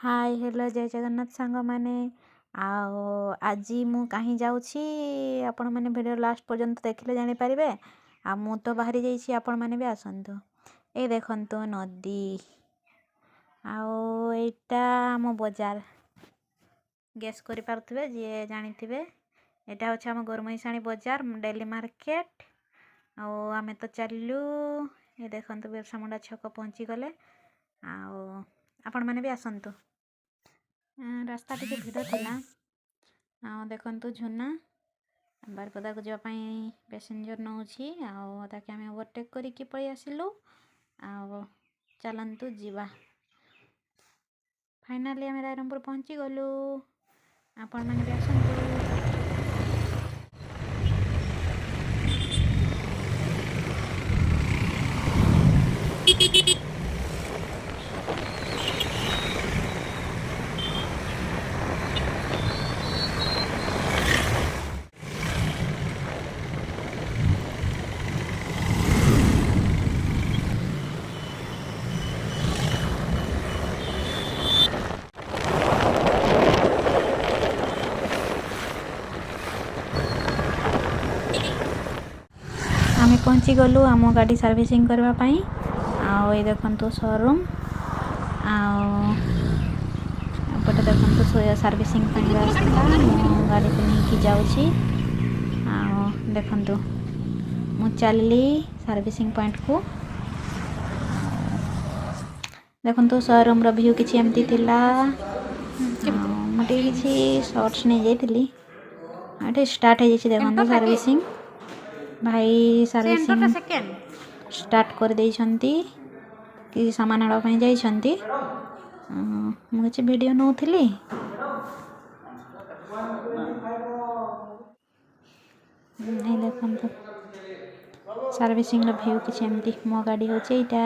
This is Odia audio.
ହାଏ, ହ୍ୟାଲୋ, ଜୟ ଜଗନ୍ନାଥ ସାଙ୍ଗମାନେ। ଆଉ ଆଜି ମୁଁ କାହିଁ ଯାଉଛି, ଆପଣମାନେ ଭିଡ଼ିଓ ଲାଷ୍ଟ ପର୍ଯ୍ୟନ୍ତ ଦେଖିଲେ ଜାଣିପାରିବେ। ଆଉ ମୁଁ ତ ବାହାରି ଯାଇଛି, ଆପଣମାନେ ବି ଆସନ୍ତୁ। ଏଇ ଦେଖନ୍ତୁ ନଦୀ, ଆଉ ଏଇଟା ଆମ ବଜାର। ଗେସ୍ କରିପାରୁଥିବେ ଯିଏ ଜାଣିଥିବେ, ଏଇଟା ହେଉଛି ଆମ ଗୋରୁମହିଷାଣୀ ବଜାର, ଡେଲି ମାର୍କେଟ। ଆଉ ଆମେ ତ ଚାଲିଲୁ। ଏ ଦେଖନ୍ତୁ, ବିର୍ସା ମୁଣ୍ଡା ଛକ ପହଞ୍ଚିଗଲେ। ଆଉ ଆପଣମାନେ ବି ଆସନ୍ତୁ। ରାସ୍ତା ଟିକେ ଭିଡ଼ ଥିଲା। ଆଉ ଦେଖନ୍ତୁ, ଝୁନା ବାରିପଦାକୁ ଯିବା ପାଇଁ ପ୍ୟାସେଞ୍ଜର ନେଉଛି, ଆଉ ତାকে ଆମେ ଓଭରଟେକ୍ କରିକି ପଳେଇ ଆସିଲୁ। ଆଉ ଚାଲନ୍ତୁ ଯିବା। ଫାଇନାଲି ଆମେ ରାଇରଙ୍ଗପୁର ପହଞ୍ଚିଗଲୁ। ଆପଣମାନେ ବି ଆସନ୍ତୁ। ଆମେ ପହଞ୍ଚିଗଲୁ ଆମ ଗାଡ଼ି ସର୍ଭିସିଂ କରିବା ପାଇଁ। ଆଉ ଏଇ ଦେଖନ୍ତୁ ସୋରୁମ୍, ଆଉ ଏପଟେ ଦେଖନ୍ତୁ ସର୍ଭିସିଂ ପାଇଁ ରାସ୍ତା। ମୁଁ ଗାଡ଼ିକୁ ନେଇକି ଯାଉଛି। ଆଉ ଦେଖନ୍ତୁ, ମୁଁ ଚାଲିଲି ସର୍ଭିସିଂ ପଏଣ୍ଟକୁ। ଦେଖନ୍ତୁ, ସୋରୁମ୍ର ଭ୍ୟୁ କିଛି ଏମିତି ଥିଲା। ଆଉ ମୁଁ ଟିକେ କିଛି ସର୍ଟସ୍ ନେଇଯାଇଥିଲି। ଏଠି ଷ୍ଟାର୍ଟ ହେଇଯାଇଛି, ଦେଖନ୍ତୁ, ସର୍ଭିସିଂ। ଭାଇ ସର୍ଭିସିଂ ଷ୍ଟାର୍ଟ କରିଦେଇଛନ୍ତି, କିଛି ସାମାନ ଆଣିବା ପାଇଁ ଯାଇଛନ୍ତି। ମୁଁ କିଛି ଭିଡ଼ିଓ ନେଉଥିଲି। ଏଇ ଦେଖନ୍ତୁ, ସର୍ଭିସିଂର ଭ୍ୟୁ କିଛି ଏମିତି। ମୋ ଗାଡ଼ି ହେଉଛି ଏଇଟା।